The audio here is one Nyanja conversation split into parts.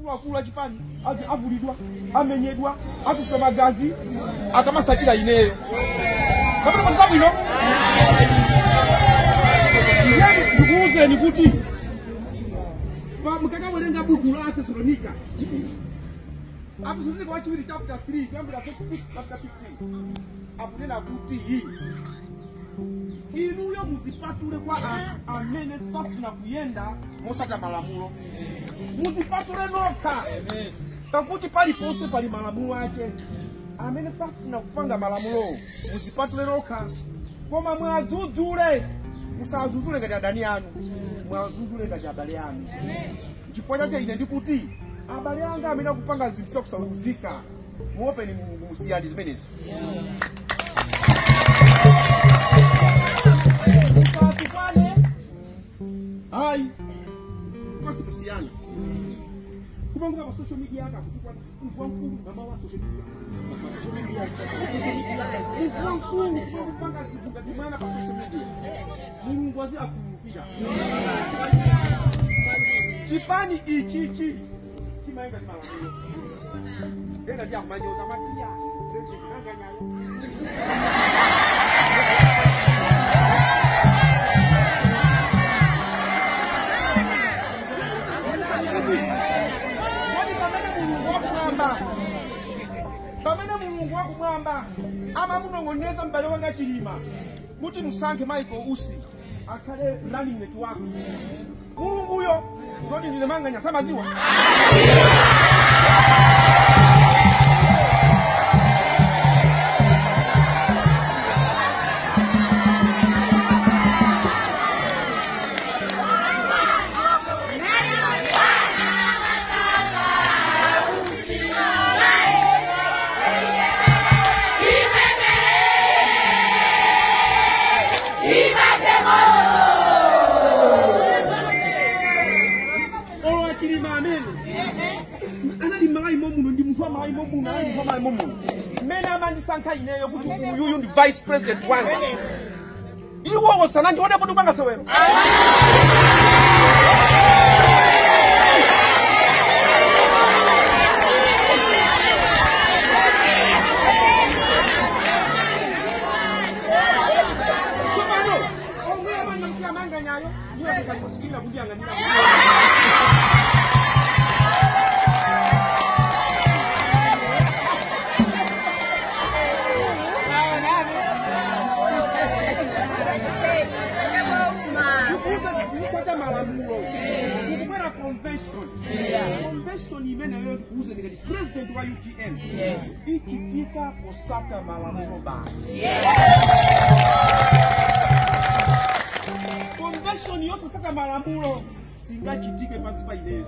Akuluakulu achipani avulidwa, amenyedwa, akufa magazi, atamasakira ineyo. Kapena kwa sababu ino ndikuuzeni kuti mukakawerenga buku la Tesalonika, Atesalonika wachiwiri chapter 3 kuyambira verse 6 chapter 15, akunena kuti inuyo muzipatule kwa anthu amene safuna kuyenda mosata malamulo. Muzipatule nokha, pakuti paliponse pali malamulo ache. Amene safuna kupanga malamulo, muzipatule nokha, koma mwadzudzule. Musadzudzule ngati adani anu, mwadzudzule ngati abale anu. Chifukwa chake ine ndikuti abale anga amene akupanga zinthu zokusauzika, muopeni Mulungu, musiyani zimenezo. Musatukwane ayi, kwasikusiyana kumanguka pa social media akakutukwana munthu wamkulu mama wa social media, social media, social media, munthu wamkulu kumangupanga zinthu ngati mwana pa social media. Mulungu azi akhululukira. Chipani ichichi chimayenda ndi malamulo. Ena ndi akumanyoza matiya sezikanganyayo. Pamene Mulungu wakumwamba amamunong'oneza m'bale wanga Chilima kuti musankhe Michael Usi akhale running mate wako, Mulunguyo zoti ndine Manganya samaziwa. Mene amandisankha ineyo kuti uyuyu ndi vice president wanga, iwowo sanandione kuti upanga sewero. Tsopano omwe amandinkira Manganyayo niwo akasaliposikira kundiyang'anira. Malamulo kukubwera convention, convention imeneyo ndikuuze ndikati president wa UTM ichifika posata malamulo basi. Convention yosasaka malamulo singachitike pansi pa ineyo.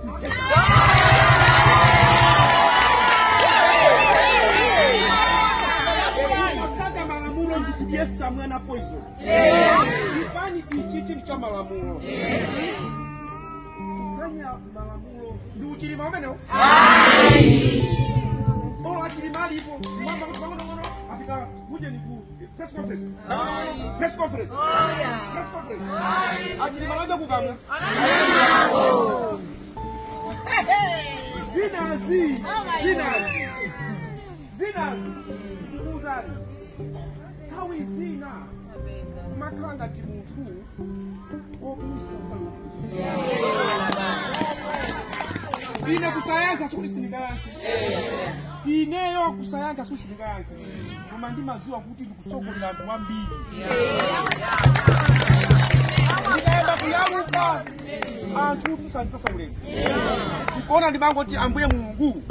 Posata malamulo ndikudyesa mwana poison. Chipani ichichi ndi cha malamulo. Kanya malamulo ndi uchilima umenewo. Olo achilima alipo mwamba kuti pang'onong'ono apita kuje ni ku press conference, press conference, press conference. Achilima laja kukamwa zinazi zinazi zinazi kuuzani nthawi zina kumakhala ngati munthu wobusa. Ine kusayankha sikuti sindingayankhe, ineyo kusayankha sikuti sindingayankhe, koma ndimaziwa kuti ndikusogolera anthu ambiri. Ndikayamba kuyaluka anthu tusandipasa ulemu, ndikuona ndimangoti Ambuye Mulungu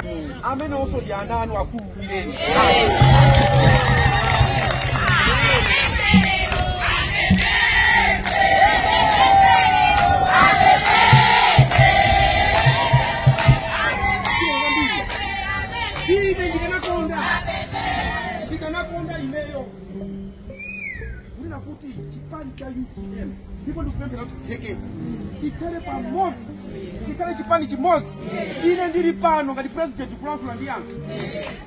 amene onso ndi ana anu akhululukireni. Ine ndikanakonda ineyo kunena kuti chipani cha UTM ndipo ndikupemphera kuti sitheke, tikhale pamodzi, tikhale chipani chimodzi. Ine ndili pano ngati president kulankhula ndi anthu,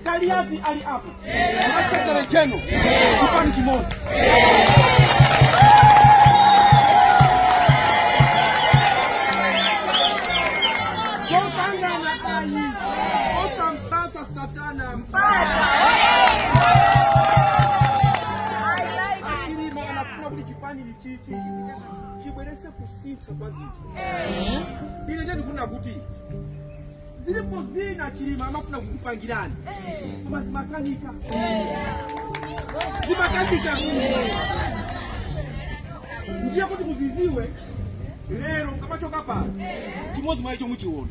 Kaliati ali apo, secretary general, chipani chimodzi. Zokangana ayi. Chibwerese kusintha kwa zinthu. Ine ndiye ndikunena kuti zilipo zina Chilima amafuna kukupangirani, koma zimakanika, zimakanika. Ndiye kuti muziziwe lero mukamachoka pano, chimodzi mwa icho muchiona.